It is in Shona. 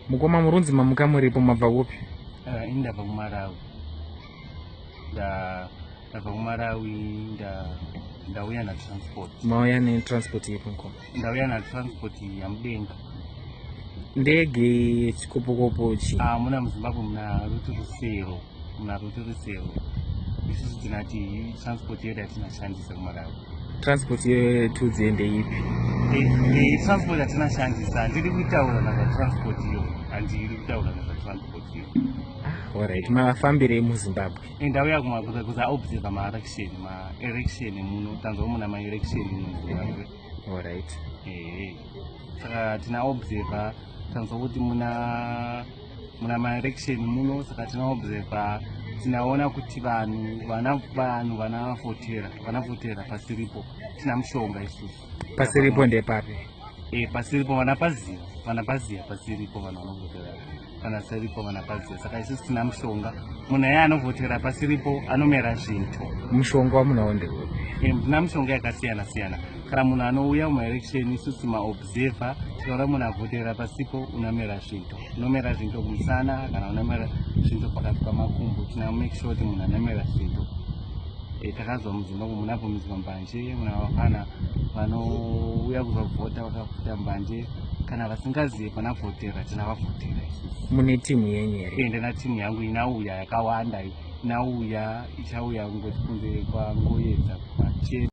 Mukoma murunzi mamuka muripo mabva kupi? Ini ndabva kuMalawi. Ndabva kuMalawi ndauya natransport. Mauya netransport ipi mukoma? Ndauya natransport yamudenga. Ndege chikopokopo chi? Ah, muna muZimbabwe muna ruti rusero, muna ruti rusero. Isusu tinati transport yedu yatinashandisa kuMalawi. Transport yetudzi ndeipi? Transport yatinashandisa handiri kutaura nazvatransport iyo, handiri kutaura nazvatransport iyo. Alright, mafambire muZimbabwe? Ndauya kuzaobserva maelection, maelection muno, tanzwa muna maelection muno muZimbabwe. Alright. Saka tina observa, tanzwa kuti muna maelection muno, saka tina observa, tinaona kuti vanhu vana vanhu vanavhotera vanavhotera pasiripo. Tina mushonga isusu. Pasiripo ndepapi? Pasiripo vana paziya, vana paziya pasiripo, vanhu vanovhotera kana siripo vana paziya. Saka isusu tina mushonga, munhu iye anovhotera pasiripo anomera zvinto. Mushonga wamunawo ndeupi? Tina mushonga yakasiyana siyana. Kana munhu anouya mumaelection, isusu maobserver tikaona munhu avhotera pasipo, unomera zvinto, unomera zvinto kumusana kana unomera zvinto pakati pamakumbo. Tina make sure kuti munhu anomera zvinto. Takazwa muZimbabwe munabvumidzwa mbanje, muna vafana vanouya kuzovhota vakafuta mbanje. Kana vasingazive panavhotera, tinavavhotera isusu. Mune timu yenyu here? Ndina timu yangu inauya yakawanda, inauya, ichauya kungoti kunze kwangoedza kwachena.